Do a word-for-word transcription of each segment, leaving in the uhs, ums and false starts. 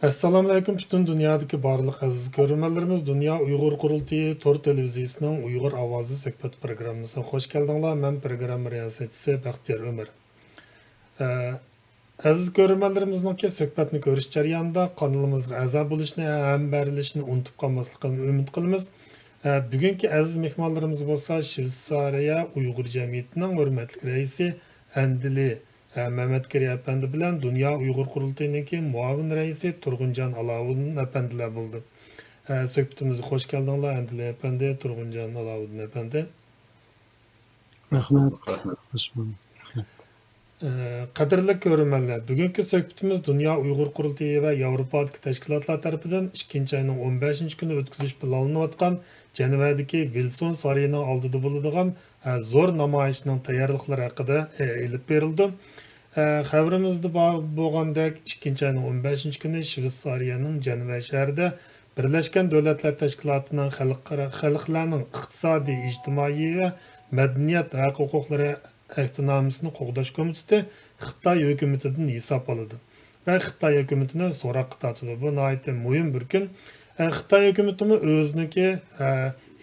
ئەسسالامۇئەلەيكۇم، پۈتۈن دۇنيادىكى بارلىق ئەزىز كۆرۈرمەنلىرىمىز، دۇنيا ئۇيغۇر قۇرۇلتىيى تور تېلېۋىزىيىسىنىڭ ئۇيغۇر ئاۋازى سۆھبەت پروگراممىسىغا خوش كەلدىڭلار. مەن پروگرامما رىياسەتچىسى بەختىيار ئۆمەر. ئە، ئەزىز كۆرۈرمەنلىرىمىزنىڭكى سۆھبەتنى كۆرۈش جەريانىدا قانىلىمىزغا ئەزا بولۇشنى ھەم بېرىلىشنى ئۇنتۇپ قالماسلىقىنى ئۈمىد قىلىمىز. ئە، بۈگۈنكى ئەزىز مېھمانلىرىمىز بولسا شىۋېتسارىيە ئۇيغۇر جەمئىيىتىنىڭ ھۆرمەتلىك رەئىسى ئەندىلى، ئە، مەمەتكېرى ئەپەندى بىلەن دۇنيا ئۇيغۇر قۇرۇلتىيىنىڭكى مۇئاۋىن رەئىسى تۇرغۇنجان ئالاۋۇدىن ئەپەندىلەر بولدى. ئە، سۆھبىتىمىزگە خوش كەلدىڭلار، ئەندىلى ئەپەندى، تۇرغۇنجان ئالاۋۇدىن ئەپەندى. رەھمەت. رەھمەت. خوش بولدۇڭ. رەھمەت. ئە، قەدىرلىك كۆرۈرمەنلەر، بۈگۈنكى سۆھبىتىمىز دۇنيا ئۇيغۇر قۇرۇلتىيى ۋە ياۋروپادىكى تەشكىلاتلار تەرىپىدىن ئىككىنچى ئاينىڭ ئون بەشىنچى كۈنى ئۆتكۈزۈش پىلانلىنىۋاتقان جەنۋەدىكى ۋىلسون سارىيىنىڭ ئالدىدا بولىدىغان، ئە، زور نامايىشنىڭ تەييارلىقلىرى ھەققىدە، ئە، ئېلىپ بېرىلىدۇ. ئە، خەۋىرىمىزدە بار بولغاندەك، ئىككىنچى ئاينىڭ ئون بەشىنچى كۈنى شۋېتسارىيەنىڭ جەنۋە شەھىرىدە بىرلەشكەن دۆلەتلەر تەشكىلاتىنىڭ خەلقئارا، خەلقلەرنىڭ ئىقتىسادىي، ئىجتىمائىي ۋە مەدەنىيەت ھەق ھوقۇقلىرى ئەھدىنامىسىنى قوغداش كومىتېتى خىتاي ھۆكۈمىتىدىن ھېساب ئالىدۇ ۋە خىتاي ھۆكۈمىتىنى سوراققا تارتىدۇ. بۇ ناھايىتى مۇھىم بىر كۈن. ئە، خىتاي ھۆكۈمىتىمۇ ئۆزىنىڭكى، ئە،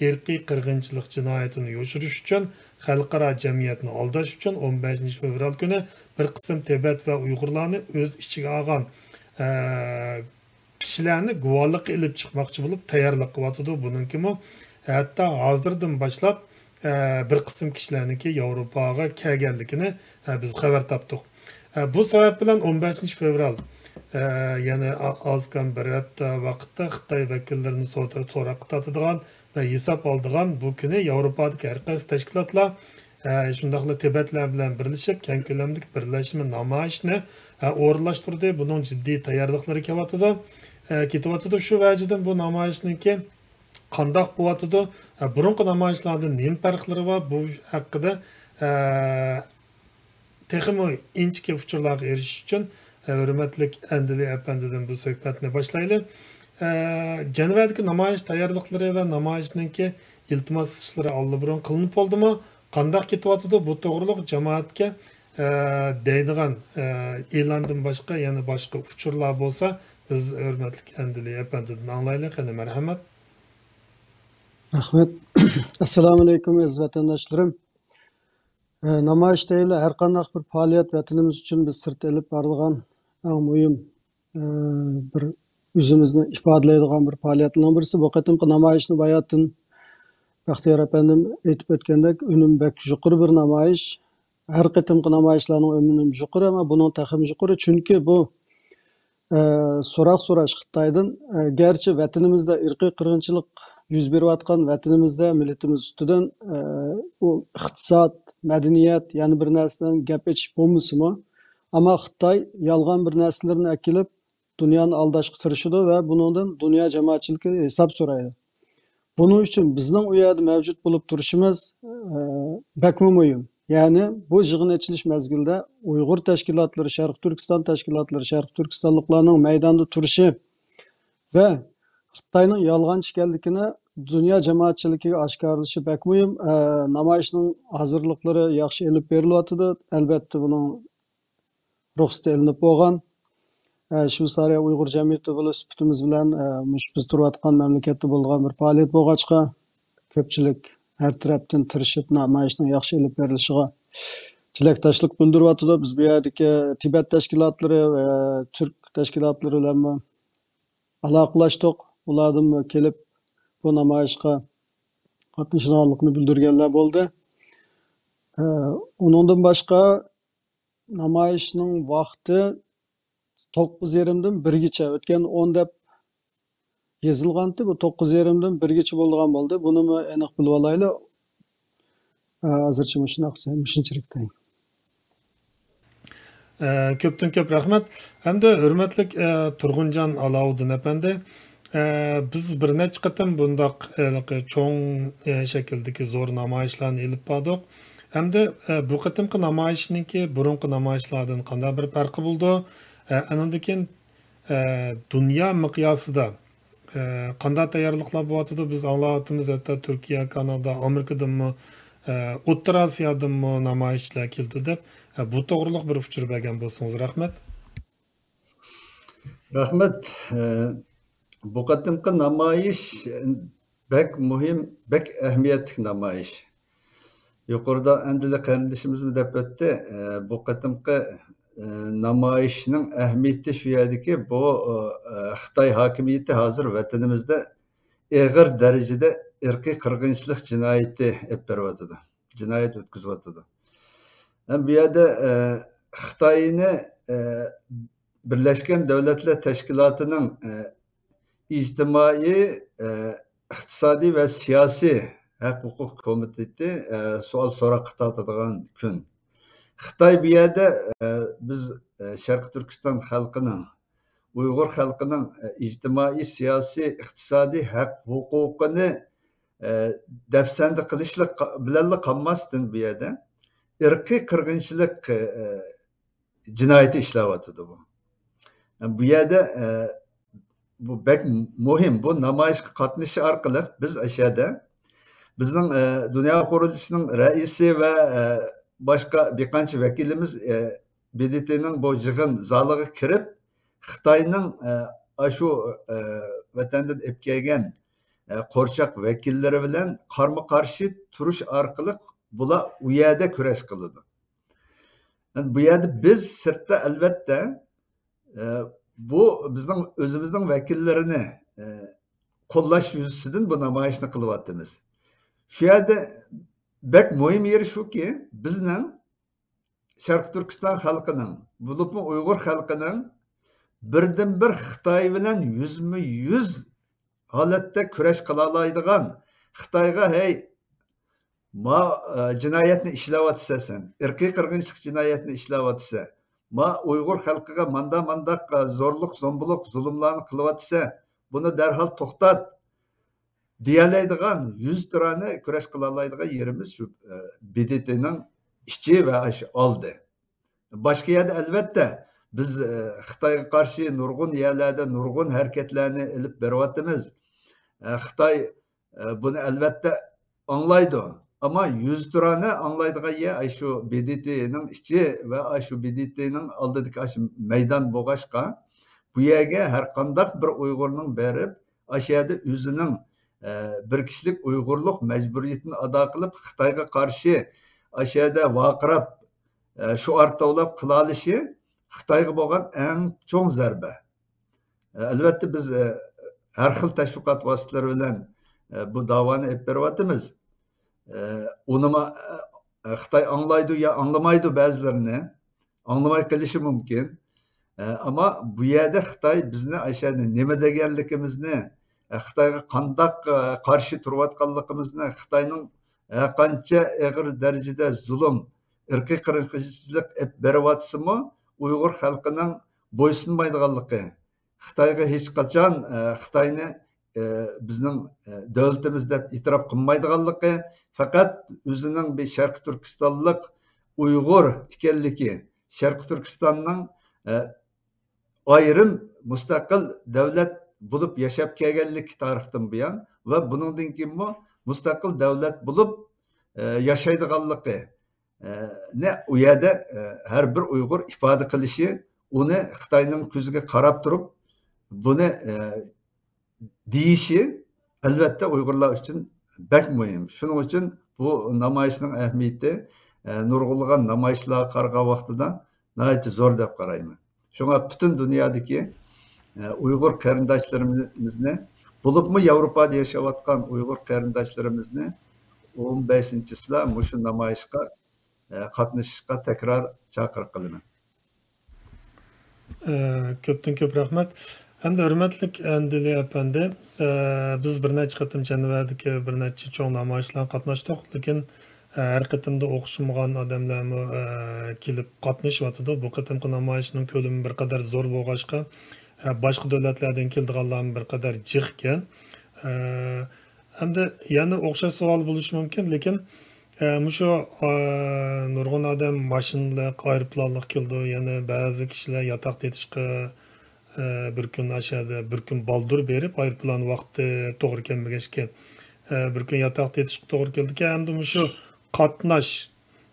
ئىرقىي قىرغىنچىلىق جىنايىتىنى يوشۇرۇش ئۈچۈن، خەلقئارا جەمئىيەتنى ئالداش ئۈچۈن ئون بەشىنچى فېۋرال كۈنى بىر قىسىم تىبەت ۋە ئۇيغۇرلارنى ئۆز ئىچىگە ئالغان، ئە، كىشىلەرنى گۇۋاھلىققا ئېلىپ چىقماقچى بولۇپ تەييارلىق قىلىۋاتىدۇ. بۇنىڭكىمۇ ھەتتا ھازىردىن باشلاپ، ئە، بىر قىسىم كىشىلەرنىڭكى ياۋروپاغا كەلگەنلىكىنى، ئە، بىز خەۋەر تاپتۇق. ئە، بۇ سەۋەب بىلەن ئون بەشىنچى فېۋرال، ئە، يەنى ئا-، ئازكام بىر ھەپتە ۋاقىتتا خىتاي ۋەكىللىرىنى سودا-، سوراققا تارتىدىغان ۋە ھېساب ئالىدىغان بۇ كۈنى ياۋروپادىكى ھەر قايسى تەشكىلاتلار، ئە، شۇنداقلا تىبەتلەر بىلەن بىرلىشىپ كەڭ كۆلەمدىكى بىرلەشمە نامايىشنى، ئە، ئورۇنلاشتۇردى. بۇنىڭ جىددىي تەييارلىقلىرى كېلىۋاتىدۇ. ئە، كېتىۋاتىدۇ. شۇ ۋەجىدىن بۇ نامايىشنىڭكى قانداق بولۇۋاتىدۇ؟ ئە، بۇرۇنقى نامايىشلاردىن نېمە پەرقلىرى بار؟ بۇ ھەققىدە، ئە، تېخىمۇ ئىنچىكە ئۇچۇرلارغا ئېرىشىش ئۈچۈن، ئە، ھۆرمەتلىك ئەندىلى ئەپەندىدىن بۇ سۆھبەتنى باشلايلى. ئە، جەنۋەدىكى نامايىش تەييارلىقلىرى ۋە نامايىشنىڭكى ئىلتىماس ئىشلىرى ئاللىبۇرۇن قىلىنىپ بولدىمۇ؟ قانداق كېتىۋاتىدۇ؟ بۇ توغرۇلۇق جامائەتكە، ئە، دەيدىغان، ئە، ئېلاندىن باشقا يەنە باشقا ئۇچۇرلار بولسا، بىز ھۆرمەتلىك ئەندىلى ئەپەندىدىن ئاڭلايلى. قېنى، مەرھەمەت. رەھمەت. ئەسسالامۇئەلەيكۇم، ئەزىز ۋەتەنداشلىرىم. ئە، نامايىش دەيلى ھەر قانداق بىر پائالىيەت ۋەتىنىمىز ئۈچۈن بىز سىرتتا ئېلىپ بارىدىغان ئەڭ مۇھىم، ئە، بىر ئۆزىمىزنى ئىپادىلەيدىغان بىر پائالىيەتلەرنىڭ بىرسى. بۇ قېتىمقى نامايىشنى باياتىن بەختىيار ئەپەندىم ئېيتىپ ئۆتكەندەك، ئۈنۈم بەك يۇقىرى بىر نامايىش. ھەر قېتىمقى نامايىشلارنىڭ ئۈنۈمى يۇقىرى، ئەمما بۇنىڭ تېخىمۇ يۇقىرى. چۈنكى بۇ، ئە، سوراق سوراش خىتايدىن، ئە، گەرچە ۋەتىنىمىزدە ئىرقىي قىرغىنچىلىق يۈز بېرىۋاتقان ۋەتىنىمىزدە مىللىتىمىز ئۈستىدىن، ئە، ئۇ ئىقتىساد، مەدەنىيەت، يەنە بىر نەرسىلەرنى گەپ ئېچىش بولمىسىمۇ، ئەمما خىتاي يالغان بىر نەرسىلەرنى ئەكېلىپ، دۇنيانى ئالداشقا تىرىشىدۇ ۋە بۇنىڭدىن دۇنيا جامائەتچىلىكى ھېساب سورايدۇ. بۇنىڭ ئۈچۈن بىزنىڭ ئۇ يەردە مەۋجۇت بولۇپ تۇرۇشىمىز، ئە، بەكمۇ مۇھىم. يەنى بۇ يىغىن ئېچىلىش مەزگىلىدە ئۇيغۇر تەشكىلاتلىرى، شەرقىي تۈركىستان تەشكىلاتلىرى، شەرقىي تۈركىستانلىقلارنىڭ مەيداندا تۇرۇشى ۋە خىتاينىڭ يالغانچى ئىكەنلىكىنى دۇنيا جامائەتچىلىكىگە ئاشكارىلىشى بەك مۇھىم. ئە، نامايىشنىڭ ھازىرلىقلىرى ياخشى ئېلىپ بېرىلىۋاتىدۇ. ئەلۋەتتە، بۇنىڭ رۇخسىتى ئېلىنىپ بولغان. ئە، شۋېتسارىيە ئۇيغۇر جەمئىيىتى بولۇش سۈپىتىمىز بىلەن، ئە، مۇشۇ بىز تۇرۇۋاتقان مەملىكەتتە بولىدىغان بىر پائالىيەت بولغاچقا، كۆپچىلىك ھەر تەرەپتىن تىرىشىپ، نامايىشنىڭ ياخشى ئېلىپ بېرىلىشىغا تىلەكداشلىق بىلدۈرۈۋاتىدۇ. بىز بۇ يەردىكى تىبەت تەشكىلاتلىرى ۋە تۈرك تەشكىلاتلىرى بىلەنمۇ ئالاقىلەشتۇق. ئۇلاردىنمۇ كېلىپ بۇ نامايىشقا قاتنىشىدىغانلىقىنى بىلدۈرگەنلەر بولدى. ئە، ئۇنىڭدىن باشقا، نامايىشنىڭ ۋاقتى توققۇز يېرىمدىن بىرگىچە، ئۆتكەن ئون دەپ يېزىلغانتى، بۇ توققۇز يېرىمدىن بىرگىچە بولىدىغان بولدى. بۇنىمۇ ئېنىق بىلىۋالايلى. ئە، ھازىرچە مۇشۇنداق، مۇشۇنچىلىك دەيمەن. ئە، كۆپتىن كۆپ رەھمەت. ھەمدە ھۆرمەتلىك، ئە، تۇرغۇنجان ئالاۋۇددىن ئەپەندى، ئە، بىز بىر نەچچە قېتىم بۇنداق، ھېلىقى چوڭ، ئە، شەكىلدىكى زور نامايىشلارنى ئېلىپ باردۇق. ھەمدە، ئە، بۇ قېتىمقى نامايىشنىڭكى بۇرۇنقى نامايىشلاردىن قانداق بىر پەرقى بولىدۇ؟ ئە، ئانىڭدىن كېيىن، ئە، دۇنيا مىقياسىدا، ئە، قانداق تەييارلىقلار بولۇۋاتىدۇ؟ بىز ئاڭلاۋاتىمىز، ھەتتا تۈركىيە، كانادا، ئامېرىكىدىنمۇ، ئە، ئوتتۇرا ئاسىيادىنمۇ نامايىشچىلار كېلىدۇ دەپ. ئە، بۇ توغرۇلۇق بىر ئۇچۇر بەرگەن بولسىڭىز، رەھمەت. رەھمەت. ئە، بۇ قېتىمقى نامايىش بەك مۇھىم، بەك ئەھمىيەتلىك نامايىش. يۇقىرىدا ئەندىلە قېرىندىشىمىزمۇ دەپ ئۆتتى. ئە، بۇ قېتىمقى، ئە، نامايىشنىڭ ئەھمىيىتى شۇ يەردىكى، بۇ، ئە، خىتاي ھاكىمىيىتى ھازىر ۋەتىنىمىزدە ئېغىر دەرىجىدە ئىرقىي قىرغىنچىلىق جىنايىتى ئېلىپ بېرىۋاتىدۇ. جىنايەت ئۆتكۈزۈۋاتىدۇ. ھەم بۇ يەردە، ئە، خىتاينى، ئە، بىرلەشكەن دۆلەتلەر تەشكىلاتىنىڭ، ئە، ئىجتىمائىي، ئە، ئىقتىسادىي ۋە سىياسىي ھەق ھوقۇق كومىتېتى، ئە، سوئال سوراققا تارتىدىغان كۈن. خىتاي بۇ يەردە، ئە، بىز، ئە، شەرقىي تۈركىستان خەلقىنىڭ، ئۇيغۇر خەلقىنىڭ، ئە، ئىجتىمائىي، سىياسىي، ئىقتىسادىي ھەق ھوقۇقىنى، ئە، دەپسەندە قىلىشلىق قا-، بىلەنلا قالماستىن، بۇ يەردە ئىرقىي قىرغىنچىلىق، ئە، جىنايىتى ئىشلەۋاتىدۇ بۇ. بۇ يەردە، ئە، بۇ بەك مۇھىم. بۇ نامايىشقا قاتنىشىش ئارقىلىق بىز ئەشەدە بىزنىڭ، ئە، دۇنيا قۇرۇلۇشىنىڭ رەئىسى ۋە، ئە، باشقا بىر قانچە ۋەكىلىمىز، ئە، ب د ت نىڭ بۇ يىغىن زالىغا كىرىپ، خىتاينىڭ، ئە، ئاشۇ، ئە، ۋەتەندىن ئېلىپ كەلگەن، ئە، قورچاق ۋەكىللىرى بىلەن قارمۇ قارشى تۇرۇش ئارقىلىق بۇلار ئۇ يەردە كۈرەش قىلىدۇ. بۇ يەردە بىز سىرتتا، ئەلۋەتتە، ئە، بۇ بىزنىڭ ئۆزىمىزنىڭ ۋەكىللىرىنى، ئە، قوللاش يۈزىسىدىن بۇ نامايىشنى قىلىۋاتىمىز. شۇ يەردە بەك مۇھىم يېرى شۇكى، بىزنىڭ شەرقىي تۈركىستان خەلقىنىڭ، بولۇپمۇ ئۇيغۇر خەلقىنىڭ بىردىنبىر خىتاي بىلەن يۈزمۇ يۈز ھالەتتە كۈرەش قىلالايدىغان، خىتايغا، ھەي، ما، ئە، جىنايەتنى ئىشلەۋاتىسەن سەن، ئىرقىي قىرغىنچىلىق جىنايەتنى ئىشلەۋاتىسەن، ما ئۇيغۇر خەلقىگە ماندا مانداق، ئە، زورلۇق، زومبۇلۇق، زۇلۇملارنى قىلىۋاتىسەن، بۇنى دەرھال توختات دېيەلەيدىغان، يۈزتۇرانە كۈرەش قىلالايدىغان يېرىمىز شۇ، ئە، ب د ت نىڭ ئىچى ۋە ئاشۇ ئالدى. باشقا يەردە، ئەلۋەتتە، بىز، ئە، خىتايغا قارشى نۇرغۇن يەرلەردە نۇرغۇن ھەرىكەتلەرنى ئېلىپ بېرىۋاتىمىز. ئە، خىتاي، ئە، بۇنى ئەلۋەتتە ئاڭلايدۇ. ئەمما يۈزتۇرانە ئاڭلايدىغان يەر ئاشۇ ب د ت نىڭ ئىچى ۋە ئاشۇ ب د ت نىڭ ئالدىدىكى ئاشۇ مەيدان بولغاچقا، بۇ يەرگە ھەر قانداق بىر ئۇيغۇرنىڭ بېرىپ، ئاشۇ يەردە ئۆزىنىڭ، ئە، بىر كىشىلىك ئۇيغۇرلۇق مەجبۇرىيىتىنى ئادا قىلىپ، خىتايغا قارشى ئاشۇ يەردە ۋارقىراپ، ئە، شوئار توۋلاپ قىلالىشى خىتايغا بولغان ئەڭ چوڭ زەربە. ئە، ئەلۋەتتە، بىز، ئە، ھەر خىل تەشۋىقات ۋاسىتىلىرى بىلەن، ئە، بۇ داۋانى ئېلىپ بېرىۋاتىمىز. ئە، ئۇنىمۇ، ئە، خىتاي ئاڭلايدۇ يا ئاڭلىمايدۇ بەزىلىرىنى. ئاڭلىماي قېلىشى مۇمكىن. ئە، ئەمما بۇ يەردە خىتاي بىزنى ئاشۇ نېمە دېگەنلىكىمىزنى، ئە، خىتايغا قانداق، ئە، قارشى تۇرۇۋاتقانلىقىمىزنى، خىتاينىڭ ھەرقانچە ئېغىر دەرىجىدە زۇلۇم، ئىرقىي قىرغىنچىلىق ئېلىپ بېرىۋاتسىمۇ، ئۇيغۇر خەلقىنىڭ بويسۇنمايدىغانلىقى، خىتايغا ھېچقاچان، ئە، خىتاينى، ئە، بىزنىڭ، ئە، دۆلىتىمىز دەپ ئېتىراپ قىلمايدىغانلىقى، پەقەت ئۆزىنىڭ بىر شەرقىي تۈركىستانلىق ئۇيغۇر ئىكەنلىكى، شەرقىي تۈركىستاننىڭ، ئە، ئايرىم مۇستەقىل دۆلەت بولۇپ ياشاپ كەلگەنلىكى تارىختىن بۇيان ۋە بۇنىڭدىن كېيىنمۇ مۇستەقىل دۆلەت بولۇپ، ئە، ياشايدىغانلىقى، ئە، نى ئۇ يەردە، ئە، ھەر بىر ئۇيغۇر ئىپادە قىلىشى، ئۇنى خىتاينىڭ كۆزىگە قاراپ تۇرۇپ، بۇنى، ئە، دېيىشى، ئەلۋەتتە، ئۇيغۇرلار ئۈچۈن بەك مۇھىم. شۇنىڭ ئۈچۈن بۇ نامايىشنىڭ ئەھمىيىتى، ئە، نۇرغۇنلىغان نامايىشلارغا قارىغان ۋاقتىدا ناھايىتى زور دەپ قارايمەن. شۇڭا پۈتۈن دۇنيادىكى، ئە، ئۇيغۇر قېرىنداشلىرىمىزنى، بولۇپمۇ ياۋروپادا ياشاۋاتقان ئۇيغۇر قېرىنداشلىرىمىزنى ئون بەشىنچىسىلا مۇشۇ نامايىشقا، ئە، قاتنىشىشقا تەكرار چاقىرىق قىلىمەن. ئە، كۆپتىن كۆپ رەھمەت. ھەمدە ھۆرمەتلىك ئەندىلى ئەپەندى، ئە، بىز بىر نەچچە قېتىم جەنۋەدىكى بىر نەچچە چوڭ نامايىشلارغا قاتناشتۇق، لېكىن، ئە، ھەر قېتىمدا ئوخشىمىغان ئادەملەرمۇ، ئە، كېلىپ قاتنىشىۋاتىدۇ. بۇ قېتىمقى نامايىشنىڭ كۆلىمى بىر قەدەر زور بولغاچقا، ئە، باشقا دۆلەتلەردىن كېلىدىغانلارمۇ بىر قەدەر جىق ئىكەن. ئە، ئەمدى يەنە ئوخشاش سوئال بولۇشى مۇمكىن، لېكىن، ئە، مۇشۇ، ئە، نۇرغۇن ئادەم ماشىنىلىق، ئايروپىلانلىق كېلىدۇ، يەنە بەزى كىشىلەر ياتاقتا يېتىشقا، ئە، بىر كۈن ئاشۇ يەردە بىر كۈن بالدۇر بېرىپ، ئايروپىلان ۋاقتى توغرا كەلمىگەچكە، ئە، بىر كۈن ياتاقتا يېتىشقا توغرا كېلىدىكەن. ئەمدى مۇشۇ قاتناش،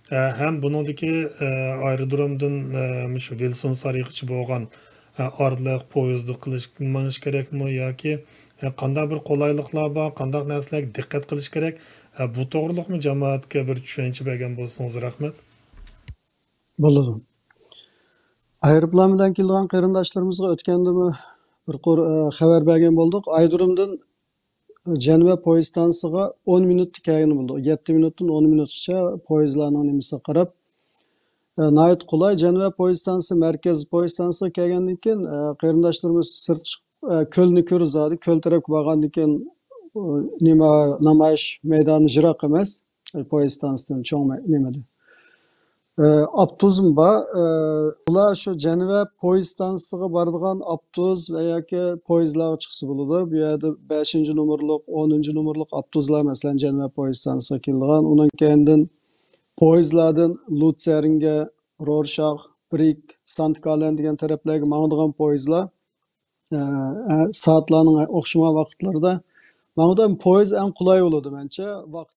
ئە، ھەم بۇنىڭدىكى، ئە، ئايرودرومدىن، ئە، مۇشۇ ۋىلسون سارىيىغىچە بولغان، ئارىلىق پويىزدا قىلىش، مېڭىش كېرەكمۇ ياكى قانداق بىر قولايلىقلار بار، قانداق نەرسىلەرگە دىققەت قىلىش كېرەك؟ بۇ توغرىلىقمۇ جامائەتكە بىر چۈشەنچە بەرگەن بولسىڭىز رەھمەت. بولىدۇ. ئايروپىلان بىلەن كېلىدىغان قېرىنداشلىرىمىزغا ئۆتكەندىمۇ بىر قۇر خەۋەر بەرگەن بولدۇق. ئايرودرومدىن جەنۋە پويىز ئىستانسىسىغا ئون مىنۇتتا كەلگىلى بولىدۇ. يەتتە مىنۇتتىن ئون مىنۇتقىچە پويىزلارنىڭ نېمىسىگە قاراپ، ئە، ناھايىتى قولاي. جەنۋە پويىز ئىستانسىسى، مەركەز پويىز ئىستانسىسىغا كەلگەندىن كېيىن، ئە، قېرىنداشلىرىمىز سىرتقا چىقىپ، ئە، كۆلنى كۆرىدۇ زادى. كۆل تەرەپكە بارغاندىن كېيىن، ئۇ، نېمە، نامايىش مەيدانى يىراق ئەمەس. ئە، پويىز ئىستانسىسىدىن چوڭ مە-، نېمىدە. ئە، ئاپتوبۇسمۇ بار. ئە، بۇلار شۇ جەنۋە پويىز ئىستانسىسىغا بارىدىغان ئاپتوبۇس ۋە ياكى پويىزلارغا چىقسا بولىدۇ. بۇ يەردە بەشىنچى نومۇرلۇق، ئونىنچى نومۇرلۇق ئاپتوبۇسلار، مەسىلەن، جەنۋە پويىز ئىستانسىسىغا كېلىدىغان. ئۇنىڭ كەينىدىن پويىزلاردىن لۇتسېرنگە، رورشاخ، برىگ، سانت گاللەن دېگەن تەرەپلەرگە ماڭىدىغان پويىزلار، ئە، ئە، سائەتلەرنىڭ ئوخشىمىغان ۋاقىتلىرىدا ماڭىدۇ. ئەمما پويىز ئەڭ قولاي بولىدۇ، مەنچە. ۋاقىت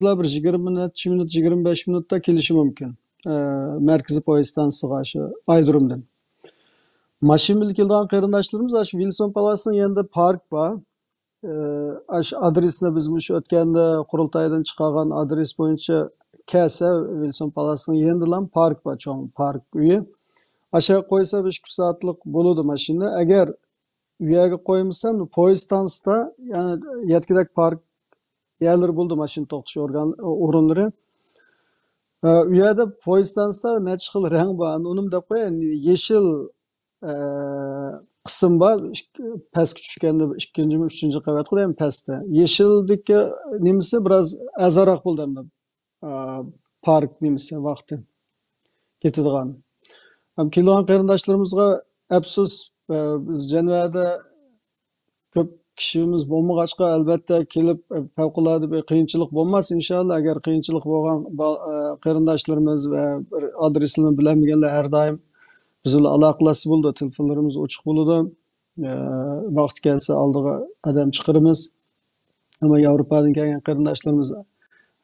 بىر يىگىرمە نەچچە مىنۇت، يىگىرمە بەش مىنۇتتا كېلىشى مۇمكىن. ئە، مەركىزىي پويىز ئىستانسىسىغا شۇ ئايرودرومدىن. ماشىنا بىلەن كېلىدىغان قېرىنداشلىرىمىز شۇ ۋىلسون پالاسنىڭ يېنىدا پارك بار. ئە، ئاشۇ ئادرېسنى بىز مۇشۇ ئۆتكەندە قۇرۇلتايدىن چىقارغان ئادرېس بويىچە كەلسە، ۋىلسون پالاسنىڭ يېنىدىلا پارك بار، چوڭ پارك ئۆيى. ئاشۇ قويسا بىر ئىككى سائەتلىك بولىدۇ ماشىنا. ئەگەر ئۇ يەرگە قويمىسام، پويىز ئىستانسىسىدا، يەنى يەتكۈدەك پارك يەرلىرى بولىدۇ، ماشىنا توختىتىش ئورگان-، ئورۇنلىرى. ئە، ئۇ يەردە پويىز ئىستانسىسىدا نەچچە خىل رەڭ بار. ئەمدى ئۇنىمۇ دەپ قوياي، يېشىل، ئە، قىسىم بار. ئىك-، پەسكە چۈشكەندە ئىككىنچىمۇ، ئۈچىنچى قەۋەتقۇ دەيمەن، پەستە. يېشىلدىكى نېمىسى بىراز ئەرزانراق بولدى ئەمدى. ئە، پارك نېمىسى ۋاقتى كېتىدىغان. ھەم كېلىدىغان قېرىنداشلىرىمىزغا ئەپسۇس، ئە، بىز جەنۋەدە كۆپ كىشىمىز بولمىغاچقا، ئەلۋەتتە كېلىپ، ئە، پەۋقۇلئاددە بىر قىيىنچىلىق بولماس، ئىنشاللا. ئەگەر قىيىنچىلىق بولغان با-، ئە، قېرىنداشلىرىمىز ۋە بىر ئادرېسلىرىنى بىلەلمىگەنلەر ھەر دائىم بىز بىلەن ئالاقىلەشسە بولىدۇ، تېلېفونلىرىمىز ئوچۇق بولىدۇ. ئە، ۋاقتى كەلسە ئالدىغا ئادەم چىقىرىمىز. ئەمما ياۋروپادىن كەلگەن قېرىنداشلىرىمىز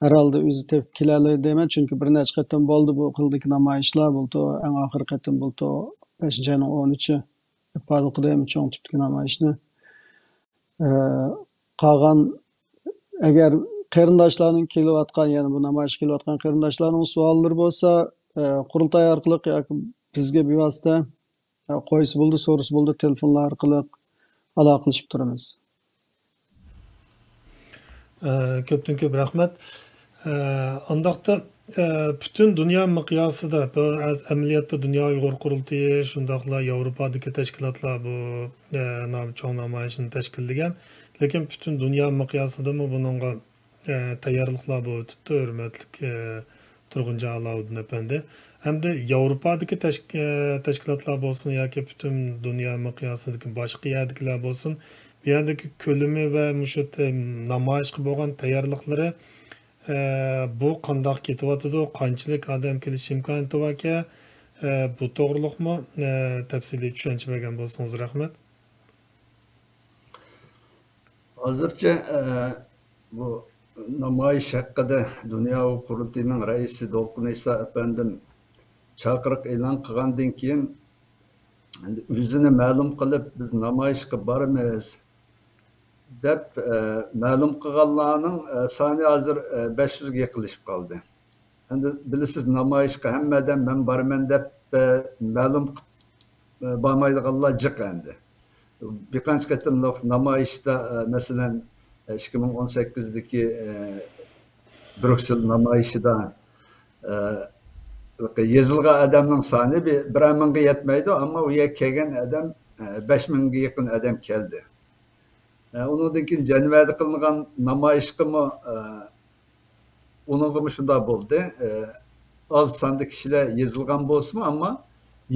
ھەر ھالدا ئۆزى تېپىپ كېلەلەيدۇ دەيمەن، چۈنكى بىر نەچچە قېتىم بولدى بۇ خىلدىكى نامايىشلار، بۇلتۇر ئەڭ ئاخىرقى قېتىم بۇلتۇر بەشىنچى ئاينىڭ ئون ئۈچى ئىپادە قىلدى چوڭ تىپتىكى نامايىشنى. ئە، قالغان، ئەگەر قېرىنداشلارنىڭ كېلىۋاتقان، يەنى بۇ نامايىشقا كېلىۋاتقان قېرىنداشلارنىڭ سوئاللىرى بولسا، ئە، قۇرۇلتاي ئارقىلىق ياكى بىزگە بىۋاسىتە، ئە، قويسا بولىدۇ، سورىسا بولىدۇ، تېلېفونلار ئارقىلىق ئالاقىلىشىپ تۇرىمىز. ئە، كۆپتىن كۆپ رەھمەت. ئە، ئانداقتا، ئە، پۈتۈن دۇنيا مىقياسىدا، بۇ ئە-، ئەمەلىيەتتە دۇنيا ئۇيغۇر قۇرۇلتىيى، شۇنداقلا ياۋروپادىكى تەشكىلاتلار بۇ، ئە، نام-، چوڭ نامايىشنى تەشكىللىگەن. لېكىن پۈتۈن دۇنيا مىقياسىدىمۇ بۇنىڭغا، ئە، تەييارلىقلار بولۇۋېتىپتۇ، ھۆرمەتلىك، ئە، تۇرغۇنجان ئالاۋۇددىن ئەپەندى. ھەمدە ياۋروپادىكى تەشك-، ئە، تەشكىلاتلار بولسۇن ياكى پۈتۈن دۇنيا مىقياسىدىكى باشقا يەردىكىلەر بولسۇن، بۇ يەردىكى كۆلىمى ۋە مۇشۇ تە-، نامايىشقا بولغان تەييارلىقلىرى، ئە، بۇ قانداق كېتىۋاتىدۇ، قانچىلىك ئادەم كېلىش ئىمكانىيىتى باركەن، ئە، بۇ توغرۇلۇقمۇ، ئە، تەپسىلىي چۈشەنچە بەرگەن بولسىڭىز رەھمەت. ھازىرچە، ئە، بۇ نامايىش ھەققىدە دۇنيا ئۇيغۇر قۇرۇلتىيىنىڭ رەئىسى دولقۇن ئىسا ئەپەندىم چاقىرىق ئېلان قىلغاندىن كېيىن، ئەمدى ئۆزىنى مەلۇم قىلىپ، بىز نامايىشقا بارىمىز دەپ، ئە، مەلۇم قىلغانلارنىڭ، ئە، سانى ھازىر، ئە، بەش يۈزگە يېقىنلىشىپ قالدى. ئەمدى بىلىسىز، نامايىشقا ھەممە ئادەم مەن بارىمەن دەپ، ئە، مەلۇم قىلىپ، ئە، بارمايدىغانلار جىق ئەمدى. بىر قانچە قېتىملىق نامايىشتا، ئە، مەسىلەن، ئە، ئىككى مىڭ ئون سەككىزدىكى، ئە، بريۇكسېل نامايىشىدا، ئە، يېزىلغان ئادەمنىڭ سانى بىر، بىرەر مىڭغا يەتمەيدۇ، ئەمما ئۇ يەرگە كەلگەن ئادەم، ئە، بەش مىڭغا يېقىن ئادەم كەلدى. ئە، ئۇنىڭدىن كېيىن جەنۋەدە قىلىنغان نامايىشقىمۇ، ئە، ئۇنىڭغىمۇ شۇنداق بولدى. ئە، ئاز ساندا كىشىلەر يېزىلغان بولسىمۇ، ئەمما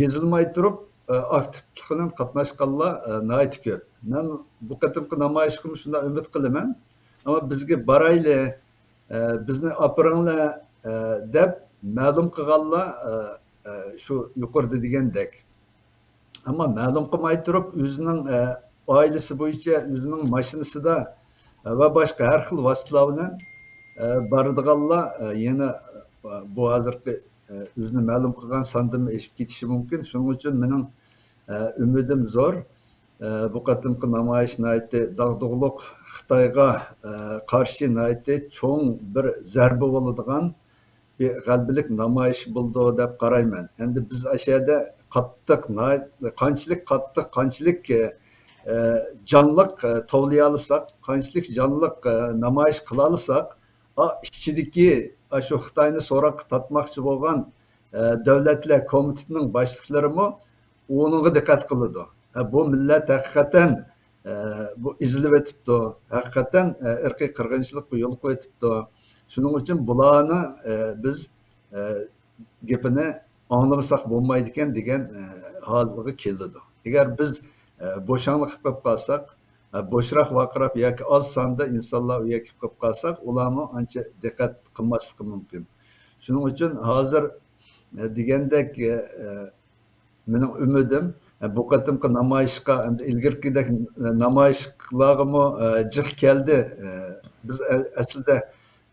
يېزىلماي تۇرۇپ، ئە، ئاكتىپلىق بىلەن قاتناشقانلار، ئە، ناھايىتى كۆپ. مەن بۇ قېتىمقى نامايىشقىمۇ شۇنداق ئۈمىد قىلىمەن. ئەمما بىزگە بارايلى، ئە، بىزنى ئاپىرىڭلار، ئە، دەپ مەلۇم قىلغانلار، ئە، ئە، شۇ يۇقىرىدا دېگەندەك. ئەمما مەلۇم قىلماي تۇرۇپ، ئۆزىنىڭ، ئە، ئائىلىسى بويىچە ئۆزىنىڭ ماشىنىسىدا، ئە، ۋە باشقا ھەر خىل ۋاسىتىلەر بىلەن، ئە، بارىدىغانلار، ئە، يەنە، ئە، بۇ ھازىرقى، ئە، ئۆزىنى مەلۇم قىلغان ساندىن ئېشىپ كېتىشى مۇمكىن. شۇنىڭ ئۈچۈن مېنىڭ، ئە، ئۈمىدىم زور. ئە، بۇ قېتىمقى نامايىش ناھايىتى داغدۇغىلىق، خىتايغا، ئە، قارشى ناھايىتى چوڭ بىر زەربە بولىدىغان بىر غەلىبىلىك نامايىش بولىدۇ دەپ قارايمەن. ئەمدى بىز ئاشۇ يەردە قاتتىق، ناھايىتى، قانچىلىك قاتتىق، قانچىلىك، ئە، جانلىق، ئە، توۋلىيالىساق، قانچىلىك جانلىق، ئە، نامايىش قىلالىساق، ئا، ئىچىدىكى، ئا، شۇ خىتاينى سوراققا تارتماقچى بولغان، ئە، دۆلەتلەر كومىتېتىنىڭ باشلىقلىرىمۇ ئۇنىڭغا دىققەت قىلىدۇ. ھە، بۇ مىللەت ھەقىقەتەن، ئە، بۇ ئېزىلىۋېتىپتۇ. ھەقىقەتەن، ئە، ئىرقىي قىرغىنچىلىققا يول قويۇۋېتىپتۇ. شۇنىڭ ئۈچۈن بۇلارنى، ئە، بىز، ئە، گېپىنى ئاڭلىمىساق بولمايدىكەن دېگەن، ئە، ھالغا كېلىدۇ. ئەگەر بىز، ئە، بوشاڭلىق قىلىپ قالساق، ئە، بوشراق ۋارقىراپ ياكى ئاز ساندا ئىنسانلار ئۇ يەرگە كېلىپ قالساق، ئۇلارمۇ ئانچە دىققەت قىلماسلىقى مۇمكىن. شۇنىڭ ئۈچۈن ھازىر، ئە، دېگەندەك، ئە، مېنىڭ ئۈمىدىم، ئە، بۇ قېتىمقى نامايىشقا، ئەمدى ئىلگىرىكىدەك نامايىشلارغىمۇ، ئە، جىق كەلدى. ئە، بىز ئە-، ئەسلىدە،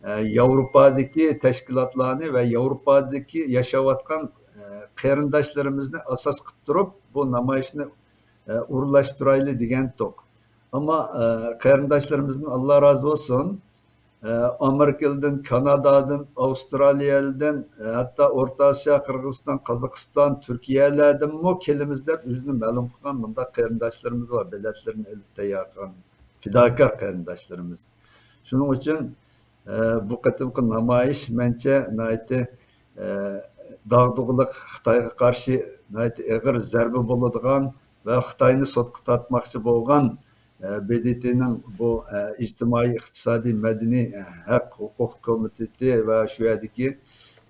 ئە، ياۋروپادىكى تەشكىلاتلارنى ۋە ياۋروپادىكى ياشاۋاتقان، ئە، قېرىنداشلىرىمىزنى ئاساس قىلىپ تۇرۇپ، بۇ نامايىشنى، ئە، ئورۇنلاشتۇرايلى دېگەنتۇق. ئەمما، ئە، قېرىنداشلىرىمىزدىن ئاللا رازى بولسۇن. ئە، ئامېرىكىلىدىن، كانادادىن، ئاۋسترالىيەلىدىن، ئە، ھەتتا ئورتا ئاسىيا، قىرغىزىستان، قازاقىستان، تۈركىيەلەردىنمۇ كېلىمىز دەپ ئۆزىنى مەلۇم قىلغان مۇنداق قېرىنداشلىرىمىز بار، بېلەتلىرىنى ئېلىپ تەييار قىلغان پىداكار قېرىنداشلىرىمىز. شۇنىڭ ئۈچۈن، ئە، بۇ قېتىمقى نامايىش مەنچە ناھايىتى، ئە، داغدۇغىلىق، خىتايغا قارشى ناھايىتى ئېغىر زەربە بولىدىغان ۋە خىتاينى سوتقا تارتماقچى بولغان، ئە، ب د ت نىڭ بۇ، ئە، ئىجتىمائىي، ئىقتىسادىي، مەدەنىي، ئە، ھەق ھوقۇق كومىتېتى ۋە شۇ يەردىكى،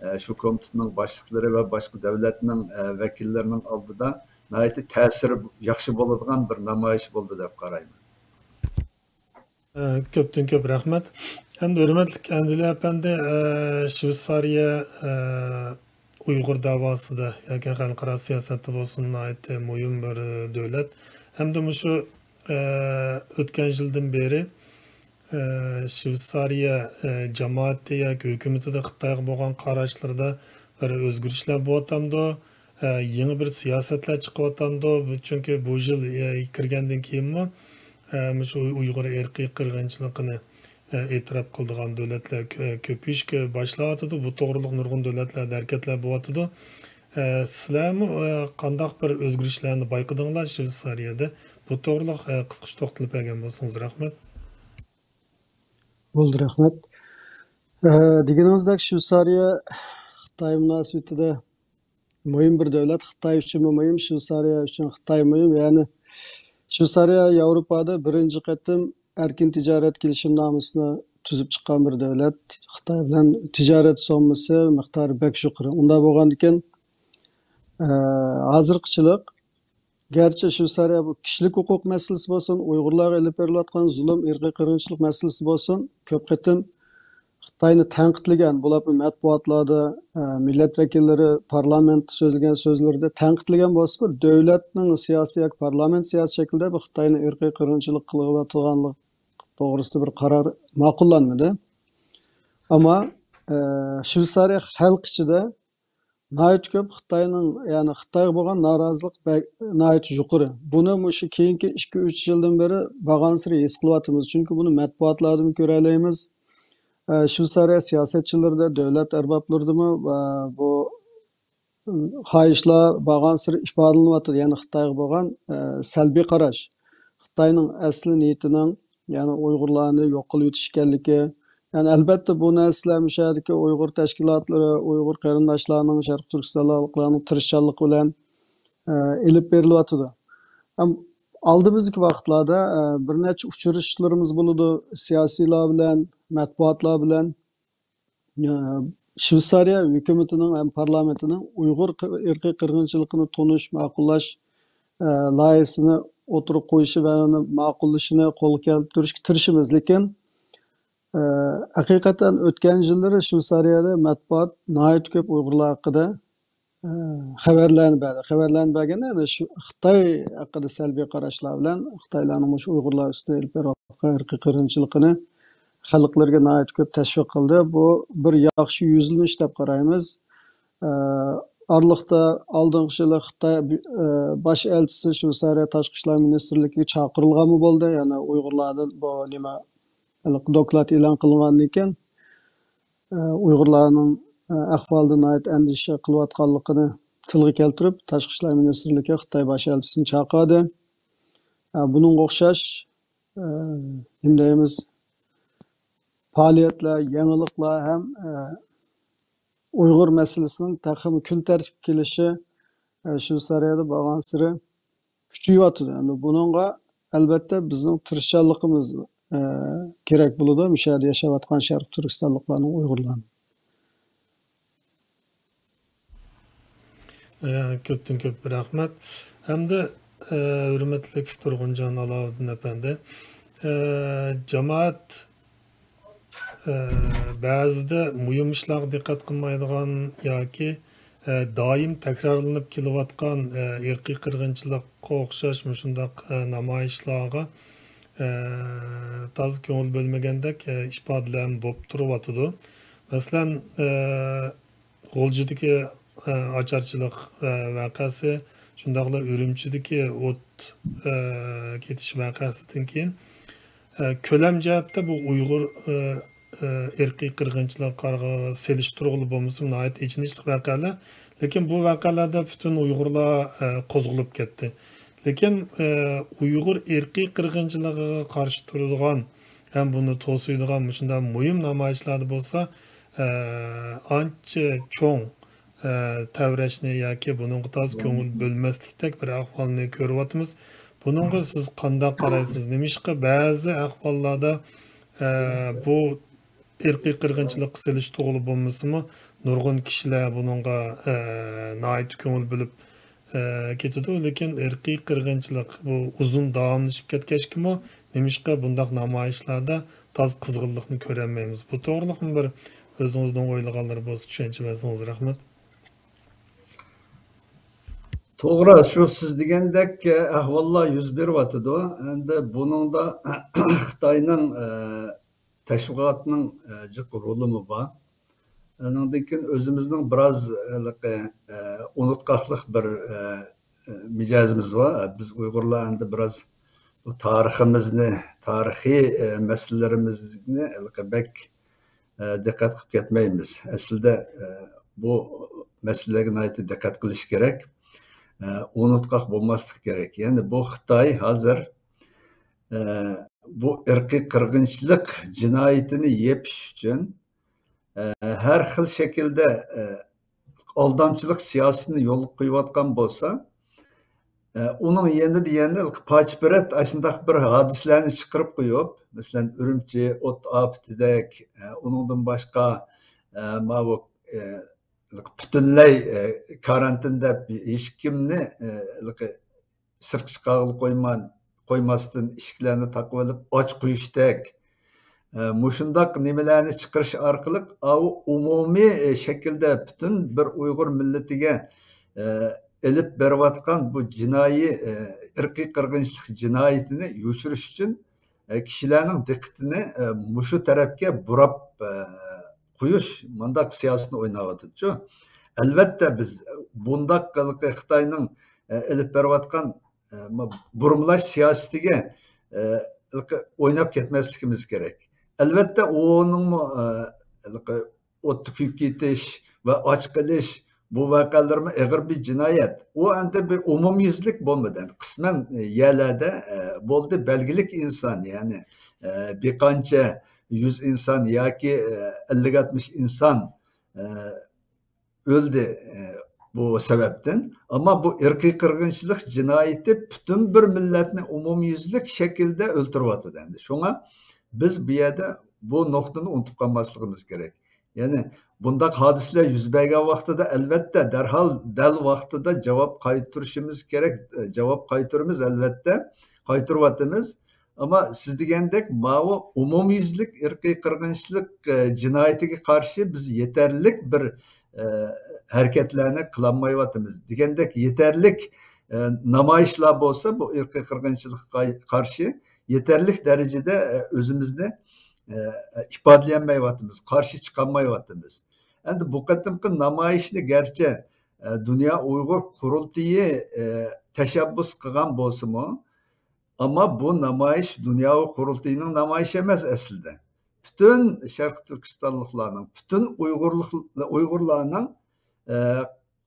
ئە، شۇ كومىتېتنىڭ باشلىقلىرى ۋە باشقا دۆلەتنىڭ، ئە، ۋەكىللىرىنىڭ ئالدىدا ناھايىتى تەسىرى ياخشى بولىدىغان بىر نامايىش بولدى دەپ قارايمەن. ئە، كۆپتىن كۆپ رەھمەت. ئەمدى ھۆرمەتلىك ئەندىلە ئەپەندى، ئە، شۋېتسارىيە، ئە، ئۇيغۇر دەۋاسىدا ياكى خەلقئارا سىياسەتتە بولسۇن، ناھايىتى مۇھىم بىر دۆلەت. ھەمدە مۇشۇ، ئە، ئۆتكەن يىلدىن بېرى، ئە، شۋېتسارىيە، ئە، جامائىتى ياكى ھۆكۈمىتىدە خىتايغا بولغان قاراشلىرىدا بىر ئۆزگىرىشلەر بولۇۋاتامدۇ؟ ئە، يېڭى بىر سىياسەتلەر چىقىۋاتامدۇ؟ بۇ، چۈنكى بۇ يىل، ئە، كىرگەندىن كېيىنمۇ، ئە، مۇشۇ ئۇيغۇر ئىرقىي قىرغىنچىلىقىنى، ئە، ئېتىراپ قىلىدىغان دۆلەتلەر كۆ-، كۆپىيىشكە باشلاۋاتىدۇ. بۇ توغرىلىق نۇرغۇن دۆلەتلەردە ھەرىكەتلەر بولۇۋاتىدۇ. ئە، سىلەرمۇ، ئە، قانداق بىر ئۆزگىرىشلەرنى بايقىدىڭلار شۋېتسارىيەدە؟ بۇ توغرىلىق، ئە، قىسقىچە توختىلىپ بەرگەن بولسىڭىز رەھمەت. بولدى، رەھمەت. ئە، دېگىنىڭىزدەك شۋېتسارىيە خىتاي مۇناسىۋىتىدە مۇھىم بىر دۆلەت. خىتاي ئۈچۈنمۇ مۇھىم، شۋېتسارىيە ئۈچۈن خىتاي مۇھىم. يەنى شۋېتسارىيە ياۋروپادا بىرىنچى قېتىم ئەركىن تىجارەت كېلىشىمنامىسىنى تۈزۈپ چىققان بىر دۆلەت. خىتاي بىلەن تىجارەت سوممىسى مىقدارى بەك يۇقىرى. ئۇنداق بولغاندىكىن، ئە، ھازىرقىچىلىق گەرچە شۋېتسارىيە بۇ كىشىلىك ھوقۇق مەسىلىسى بولسۇن، ئۇيغۇرلارغا ئېلىپ بېرىلىۋاتقان زۇلۇم، ئىرقىي قىرغىنچىلىق مەسىلىسى بولسۇن، كۆپ قېتىم خىتاينى تەنقىدلىگەن، بولۇپمۇ مەتبۇئاتلاردا، ئە، مىللەت ۋەكىللىرى پارلامېنتتا سۆزلىگەن سۆزلىرىدە تەنقىدلىگەن بولسىمۇ، دۆلەتنىڭ سىياسىتى ياكى پارلامېنت سىياسىتى شەكلىدە بۇ خىتاينى ئىرقىي قىرغىنچىلىق قىلىۋاتىدىغانلىقى توغرىسىدا بىر قارار ماقۇللانمىدى. ئەمما، ئە، شۋېتسارىيە خەلقى ئىچىدە ناھايىتى كۆپ خىتاينىڭ، يەنى خىتايغا بولغان نارازىلىق بەك، ناھايىتى يۇقىرى. بۇنى مۇشۇ كېيىنكى ئىككى، ئۈچ يىلدىن بېرى بارغانسېرى ھېس قىلىۋاتىمىز. چۈنكى بۇنى مەتبۇئاتلاردىمۇ كۆرەلەيمىز. ئە، شۋېتسارىيە سىياسەتچىلىرىدە، دۆلەت ئەربابلىرىدىمۇ، ئە، بۇ، ئىم، خاھىشلار بارغانسېرى ئىپادىلىنىۋاتىدۇ. يەنى خىتايغا بولغان، ئە، سەلبىي قاراش. خىتاينىڭ ئەسلى نىيىتىنىڭ، يەنى ئۇيغۇرلارنى يوق قىلىۋېتىش ئىكەنلىكى. يەنى ئەلبەتتە بۇ نەرسىلەر مۇشۇ يەردىكى ئۇيغۇر تەشكىلاتلىرى، ئۇيغۇر قېرىنداشلارنىڭ، شەرقىي تۈركىستانلىقلارنىڭ تىرىشچانلىقى بىلەن، ئە، ئېلىپ بېرىلىۋاتىدۇ. ئەم-، ئالدىمىزدىكى ۋاقىتلاردا، ئە، بىر نەچچە ئۇچرىشىشلىرىمىز بولىدۇ، سىياسىيلار بىلەن، مەتبۇئاتلار بىلەن. ئە، شۋېتسارىيە ھۆكۈمىتىنىڭ ھەم پارلامېنتىنىڭ ئۇيغۇر قىر-، ئىرقىي قىرغىنچىلىقىنى تونۇش، ماقۇللاش، ئە، لايىھىسىنى ئوتتۇرىغا قويۇشى ۋە ئۇنى ماقۇللىشىنى قولغا كەلتۈرۈشكە تىرىشىمىز. لېكىن، ئە، ھەقىقەتەن ئۆتكەن يىللىرى شۋېتسارىيەدە مەتبۇئات ناھايىتى كۆپ ئۇيغۇرلار ھەققىدە، ئە، خەۋەرلەرنى بەردى. خەۋەرلەرنى بەرگەندە، يەنى شۇ خىتاي ھەققىدە سەلبىي قاراشلار بىلەن خىتايلارنىڭ مۇشۇ ئۇيغۇرلار ئۈستىدە ئېلىپ بېرىۋاتقان ئىرقىي قىرغىنچىلىقىنى خەلقلىرىگە ناھايىتى كۆپ تەشۋىق قىلدى. بۇ بىر ياخشى يۈزلىنىش دەپ قارايمىز. ئە، ئارىلىقتا ئالدىنقى يىلى خىتاي، ئە، باش ئەلچىسى شۋېتسارىيە تاشقى ئىشلار مىنىستىرلىكىگە چاقىرىلغانمۇ بولدى. يەنى ئۇيغۇرلاردىن بۇ نېمە، ھېلىقى دوكلات ئېلان قىلىنغاندىن كېيىن، ئە، ئۇيغۇرلارنىڭ، ئە، ئەھۋالىدىن ناھايىتى ئەندىشە قىلىۋاتقانلىقىنى تىلغا كەلتۈرۈپ، تاشقى ئىشلار مىنىستىرلىكى خىتاي باش ئەلچىسىنى چاقىردى. ئە، بۇنىڭغا ئوخشاش، ئە، نېمە دەيمىز، پائالىيەتلەر، يېڭىلىقلار ھەم، ئە، ئۇيغۇر مەسىلىسىنىڭ تېخىمۇ كۈن تەرتىپكە كېلىشى، ئە، شۋېتسارىيەدە بارغانسېرى كۈچىيىۋاتىدۇ. ئەمدى بۇنىڭغا، ئەلۋەتتە، بىزنىڭ تىرىشچانلىقىمىز، ئە، كېرەك بولىدۇ، مۇشۇ يەردە ياشاۋاتقان شەرقىي تۈركىستانلىقلارنىڭ، ئۇيغۇرلارنىڭ. ئە، كۆپتىن كۆپ رەھمەت. ھەمدە، ئە، ھۆرمەتلىك تۇرغۇنجان ئالاۋۇدىن ئەپەندى، ئە، جامائەت، ئە، بەزىدە مۇھىم ئىشلارغا دىققەت قىلمايدىغان ياكى، ئە، دائىم تەكرارلىنىپ كېلىۋاتقان، ئە، ئىرقىي قىرغىنچىلىققا ئوخشاش مۇشۇنداق، ئە، نامايىشلارغا، ئە، تازا كۆڭۈل بۆلمىگەندەك، ئە، ئىپادىلەرمۇ بولۇپ تۇرۇۋاتىدۇ. مەسىلەن، ئە، غۇلجىدىكى، ئە، ئاچارچىلىق، ئە، ۋەقەسى، شۇنداقلا ئۈرۈمچىدىكى ئوت، ئە، كېتىش ۋەقەسىدىن كېيىن، ئە، كۆلەم جەھەتتە بۇ ئۇيغۇر، ئە، ئە، ئىرقىي قىرغىنچىلىققا قارىغاندا سېلىشتۇرغىلى بولمىسىمۇ ناھايىتى ئېچىنىشلىق ۋەقەلەر. لېكىن بۇ ۋەقەلەردە پۈتۈن ئۇيغۇرلار، ئە، قوزغىلىپ كەتتى. لېكىن، ئە، ئۇيغۇر ئىرقىي قىرغىنچىلىقىغا قارشى تۇرىدىغان ھەم بۇنى توسۇيدىغان مۇشۇنداق مۇھىم نامايىشلاردا بولسا، ئە، ئانچە چوڭ، ئە، تەۋرەشنى ياكى بۇنىڭغا تازا كۆڭۈل بۆلمەسلىكتەك بىر ئەھۋالنى كۆرۈۋاتىمىز. بۇنىڭغا سىز قانداق قارايسىز؟ نېمىشقا بەزى ئەھۋاللاردا، ئە، بۇ ئىرقىي قىرغىنچىلىققا سېلىشتۇرغىلى بولمىسىمۇ، نۇرغۇن كىشىلەر بۇنىڭغا، ئە، ناھايىتى كۆڭۈل بۆلۈپ، ئە، كېتىدۇ. لېكىن ئىرقىي قىرغىنچىلىق بۇ ئۇزۇن داۋاملىشىپ كەتكەچكىمۇ، نېمىشقا بۇنداق نامايىشلاردا تازا قىزغىنلىقنى كۆرەلمەيمىز؟ بۇ توغرىلىقمۇ بىر ئۆزىڭىزنىڭ ئويلىغانلىرى بولسا چۈشەنچە بەرسىڭىز رەھمەت. توغرا، شۇ سىز دېگەندەك، ئە، ئەھۋاللار يۈز بېرىۋاتىدۇ. ئەمدى بۇنىڭدا خىتاينىڭ، ئە، تەشۋىقاتنىڭ، ئە، جىق رولىمۇ بار. ئۇنىڭدىن كېيىن ئۆزىمىزنىڭ بىراز، ھېلىقى، ئە، ئۇنتقاقلىق بىر، ئە، ئە، مىجەزىمىز بار. بىز ئۇيغۇرلار ئەمدى بىراز بۇ تارىخىمىزنى، تارىخىي، ئە، مەسىلىلىرىمىزنى ھېلىقى بەك، ئە، دىققەت قىلىپ كەتمەيمىز. ئەسلىدە، ئە، بۇ مەسىلىلەرگە ناھايىتى دىققەت قىلىش كېرەك. ئە، ئۇنتقاق بولماسلىق كېرەك. يەنى بۇ خىتاي ھازىر، ئە، بۇ ئىرقىي قىرغىنچىلىق جىنايىتىنى يېپىش ئۈچۈن، ئە، ھەر خىل شەكىلدە، ئە، ئالدامچىلىق سىياسىتىنى يولغا قويۇۋاتقان بولسا، ئە، ئۇنىڭ يېنىدا يەنە پاچپىرەت ئاشۇنداق بىر ھادىسىلەرنى چىقىرىپ قويۇپ، مەسىلەن، ئۈرۈمچى ئوت ئاپىتىدەك، ئە، ئۇنىڭدىن باشقا، ئە، ماۋۇ، ئە، پۈتۈنلەي، ئە، كارانتىن دەپ ھېچكىمنى، ئە، سىرتقا چىقارغىلى قويما-، قويماستىن ئىشىكلەرنى تاقىۋېلىپ ئاچ قويۇشتەك، ئە، مۇشۇنداق نېمىلەرنى چىقىرىش ئارقىلىق ئاۋۇ ئومۇمىي، ئە، شەكىلدە پۈتۈن بىر ئۇيغۇر مىللىتىگە، ئە، ئېلىپ بېرىۋاتقان بۇ جىنايى، ئە، ئىرقىي قىرغىنچىلىق جىنايىتىنى يوشۇرۇش ئۈچۈن، ئە، كىشىلەرنىڭ دىققىتىنى، ئە، مۇشۇ تەرەپكە بۇراپ، ئە، قويۇش مۇنداق سىياسىتىنى ئويناۋاتىدۇ. ئەلۋەتتە، بىز بۇنداق خىتاينىڭ، ئە، ئېلىپ بېرىۋاتقان، ئە، بۇرمىلاش سىياسىتىگە، ئە، ئويناپ كەتمەسلىكىمىز كېرەك. ئەلۋەتتە، ئۇنىڭمۇ، ئە، ئوتتا كۆيۈپ كېتىش ۋە ئاچ قېلىش، بۇ ۋەقەلەرمۇ ئېغىر بىر جىنايەت. ئۇ ئەمدى بىر ئومۇميۈزلۈك بولمىدى. قىسمەن يەرلەردە، ئە، بولدى، بەلگىلىك ئىنسان، يەنى، ئە، بىر قانچە يۈز ئىنسان ياكى، ئە، ئەللىك ئاتمىش ئىنسان، ئە، ئۆلدى، ئە، بۇ سەۋەبتىن. ئەمما بۇ ئىرقىي قىرغىنچىلىق جىنايىتى پۈتۈن بىر مىللەتنى ئومۇميۈزلۈك شەكىلدە ئۆلتۈرۈۋاتىدۇ ئەمدى. شۇڭا بىز بۇ يەردە بۇ نۇقتىنى ئۇنتۇپ قالماسلىقىمىز كېرەك. يەنى بۇنداق ھادىسىلەر يۈز بەرگەن ۋاقتىدا، ئەلۋەتتە، دەرھال دەل ۋاقتىدا جاۋاب قايتۇرۇشىمىز كېرەك، جاۋاب قايتۇرىمىز، ئەلۋەتتە، قايتۇرۇۋاتىمىز. ئەمما سىز دېگەندەك، ماۋۇ ئومۇميۈزلۈك ئىرقىي قىرغىنچىلىق، ئە، جىنايىتىگە قارشى بىز يېتەرلىك بىر، ئە، ھەرىكەتلەرنى قىلالمايۋاتىمىز. دېگەندەك، يېتەرلىك، ئە، نامايىشلار بولسا، بۇ ئىرقىي قىرغىنچىلىققا قارشى يېتەرلىك دەرىجىدە، ئە، ئۆزىمىزنى، ئە، ئىپادىلىيەلمەيۋاتىمىز، قارشى چىقالمايۋاتىمىز. ئەمدى بۇ قېتىمقى نامايىشنى گەرچە، ئە، دۇنيا ئۇيغۇر قۇرۇلتىيى، ئە، تەشەببۇس قىلغان بولسىمۇ، ئەمما بۇ نامايىش دۇنيا ئۇيغۇر قۇرۇلتىيىنىڭ نامايىشى ئەمەس ئەسلىدە. پۈتۈن شەرقىي تۈركىستانلىقلارنىڭ، پۈتۈن ئۇيغۇرلۇق، ئۇيغۇرلارنىڭ، ئە،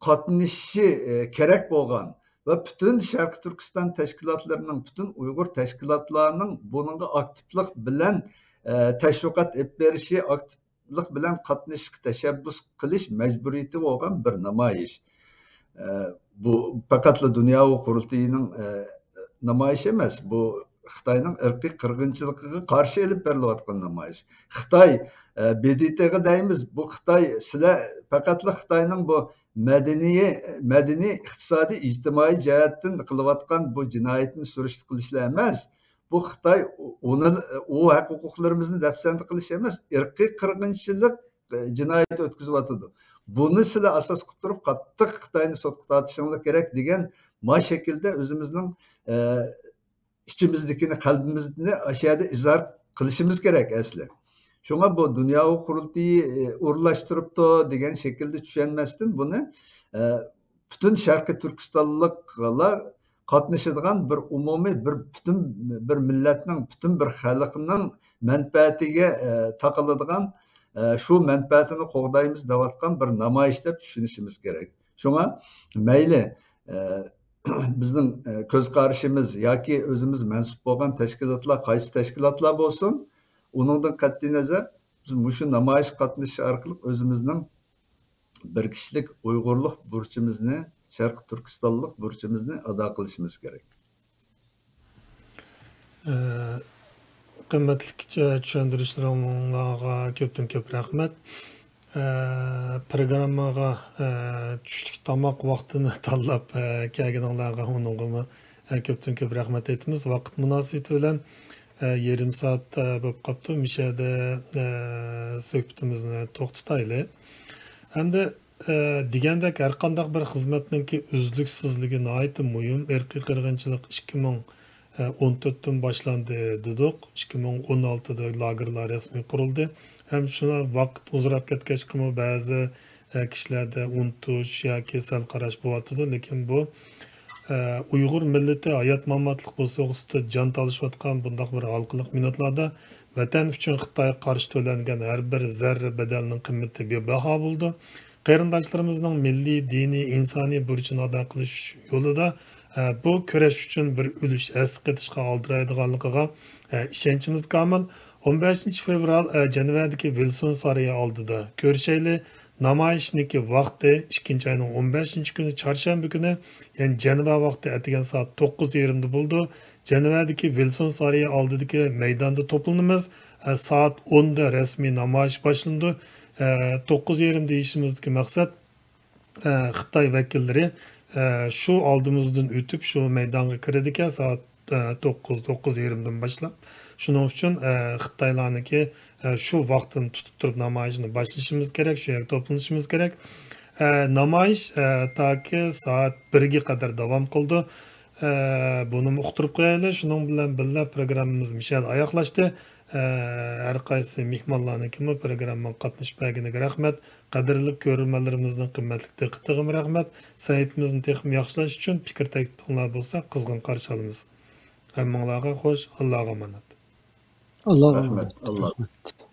قاتنىشىشى، ئە، كېرەك بولغان ۋە پۈتۈن شەرقىي تۈركىستان تەشكىلاتلىرىنىڭ، پۈتۈن ئۇيغۇر تەشكىلاتلارنىڭ بۇنىڭغا ئاكتىپلىق بىلەن، ئە، تەشۋىقات ئېلىپ بېرىشى، ئاكتىپلىق بىلەن قاتنىشىشقا تەشەببۇس قىلىش مەجبۇرىيىتى بولغان بىر نامايىش. ئە، بۇ پەقەتلا دۇنيا ئۇيغۇر قۇرۇلتىيىنىڭ، ئە، نامايىشى ئەمەس، بۇ خىتاينىڭ ئىرقىي قىرغىنچىلىقىغا قارشى ئېلىپ بېرىلىۋاتقان نامايىش. خىتاي، ئە، ب د ت غا دەيمىز، بۇ خىتاي، سىلەر پەقەتلا خىتاينىڭ بۇ مەدەنىي، مەدەنىي، ئىقتىسادىي، ئىجتىمائىي جەھەتتىن قىلىۋاتقان بۇ جىنايىتىنى سۈرۈشتە قىلىشلا ئەمەس، بۇ خىتاي ئۇنى، ئۇ ھەق ھوقۇقلىرىمىزنى دەپسەندە قىلىش ئەمەس، ئىرقىي قىرغىنچىلىق، ئە، جىنايىتى ئۆتكۈزۈۋاتىدۇ. بۇنى سىلەر ئاساس قىلىپ تۇرۇپ، قاتتىق خىتاينى سوتقا تارتىشىڭلار كېرەك دېگەن ما شەكىلدە ئۆزىمىزنىڭ، ئە، ئىچىمىزدىكىنى، قەلبىمىزنى ئاشۇ يەردە ئىزھار قىلىشىمىز كېرەك ئەسلى. شۇڭا بۇ دۇنيا قۇرۇلتىيى، ئورۇنلاشتۇرۇپتۇ دېگەن شەكىلدە چۈشەنمەستىن، بۇنى، ئە، پۈتۈن شەرقىي تۈركىستانلىقلار قاتنىشىدىغان بىر ئومۇمىي، بىر پۈتۈن بىر مىللەتنىڭ، پۈتۈن بىر خەلقنىڭ مەنپەئەتىگە، ئە، تاقىلىدىغان، ئە، شۇ مەنپەئەتىنى قوغدايمىز دەۋاتقان بىر نامايىش دەپ چۈشىنىشىمىز كېرەك. شۇڭا مەيلى، ئە، بىزنىڭ، ئە، كۆز قارىشىمىز ياكى ئۆزىمىز مەنسۇپ بولغان تەشكىلاتلار قايسى تەشكىلاتلار بولسۇن، ئۇنىڭدىن قەتئىينەزەر، بىز مۇشۇ نامايىشقا قاتنىشىش ئارقىلىق ئۆزىمىزنىڭ بىر كىشىلىك ئۇيغۇرلۇق بۇرچىمىزنى، شەرقىي تۈركىستانلىق بۇرچىمىزنى ئادا قىلىشىمىز كېرەك. ئە، قىممەتلىك چۈشەندۈرۈشلىرىڭلارغا كۆپتىن كۆپ رەھمەت. ئە، پروگرامماغا، ئە، چۈشلۈك تاماق ۋاقتىنى تاللاپ، ئە، كەلگىنىڭلارغا ئۇنىڭغىمۇ، ئە، كۆپتىن كۆپ رەھمەت ئېيتىمىز. ۋاقىت مۇناسىۋىتى بىلەن، ئە، يېرىم سائەت، ئە، بولۇپ قاپتۇ. مۇشۇ يەردە، ئە، سۆھبىتىمىزنى توختىتايلى. ئەمدى ئە، دېگەندەك، ھەرقانداق بىر خىزمەتنىڭكى ئۈزلۈكسىزلىكى ناھايىتى مۇھىم. ئىرقىي قىرغىنچىلىق ئىككى مىڭ ئون تۆتتىن باشلاندى دېدۇق. ئىككى مىڭ ئون ئالتىدا لاگېرلار رەسمىي قۇرۇلدى. ھەم شۇ ۋاقىت ئۇزىراپ كەتكەچكىمۇ بەزى، ئە، كىشىلەردە ئۇنتۇش ياكى سەل قاراش بولۇۋاتىدۇ. لېكىن بۇ، ئە، ئۇيغۇر مىللىتى ھايات-ماماتلىق بوسۇغىسىدا جان تالىشىۋاتقان بۇنداق بىر ھالقىلىق مىنۇتلاردا ۋەتەن ئۈچۈن خىتايغا قارشى تۆلەنگەن ھەر بىر زەررە بەدەلنىڭ قىممىتى بىباھا بولىدۇ. قېرىنداشلىرىمىزنىڭ مىللىي، دىنىي، ئىنسانىي بۇرچىنى ئادا قىلىش يولىدا، ئە، بۇ كۈرەش ئۈچۈن بىر ئۈلۈش ھەسسە قېتىشقا ئالدىرايدىغانلىقىغا، ئە، ئىشەنچىمىز كامىل. ئون بەشىنچى فېۋرال، ئە، جەنۋەدىكى ۋىلسون سارىيى ئالدىدا كۆرۈشەيلى. نامايىشنىڭكى ۋاقتى ئىككىنچى ئاينىڭ ئون بەشىنچى كۈنى، چارشەنبە كۈنى، يەنى جەنۋە ۋاقتى ئەتىگەن سائەت توققۇز يېرىمدا بولىدۇ. جەنۋەدىكى ۋىلسون سارىيى ئالدىدىكى مەيداندا توپلىنىمىز. ئە، سائەت ئوندا رەسمىي نامايىش باشلىنىدۇ. ئە، توققۇز يېرىم دېيىشىمىزدىكى مەقسەت، ئە، خىتاي ۋەكىللىرى، ئە، شۇ ئالدىمىزدىن ئۆتۈپ، شۇ مەيدانغا كىرىدىكەن، سائەت، ئە، توققۇز، توققۇز يېرىمدىن باشلاپ. شۇنىڭ ئۈچۈن، ئە، خىتايلارنىڭكى، ئە، شۇ ۋاقىتتىن تۇتۇپ تۇرۇپ نامايىشنى باشلىشىمىز كېرەك، شۇ يەرگە توپلىنىشىمىز كېرەك. ئە، نامايىش، ئە، تاكى سائەت بىرگە قەدەر داۋام قىلىدۇ. ئە، بۇنىمۇ ئۇقتۇرۇپ قويايلى. شۇنىڭ بىلەن بىللە پروگراممىمىز مۇشۇ يەردە ئاياغلاشتى. ئە، ھەر قايسى مېھمانلارنىڭكىمۇ پروگراممىغا قاتنىشىپ بەرگىنىگە رەھمەت. قەدىرلىك كۆرۈرمەنلىرىمىزنىڭ قىممەتلىك دىققىتىغىمۇ رەھمەت. سەھىپىمىزنى تېخىمۇ ياخشىلاش ئۈچۈن پىكىر تەكلىپىڭلار بولسا قىزغىن قارشى ئالىمىز. ھەممىڭلارغا خوش، ئاللاغا ئامانەت. ئاللاغا رەھمەت، ئامانەت. ئاللا. رەھمەت.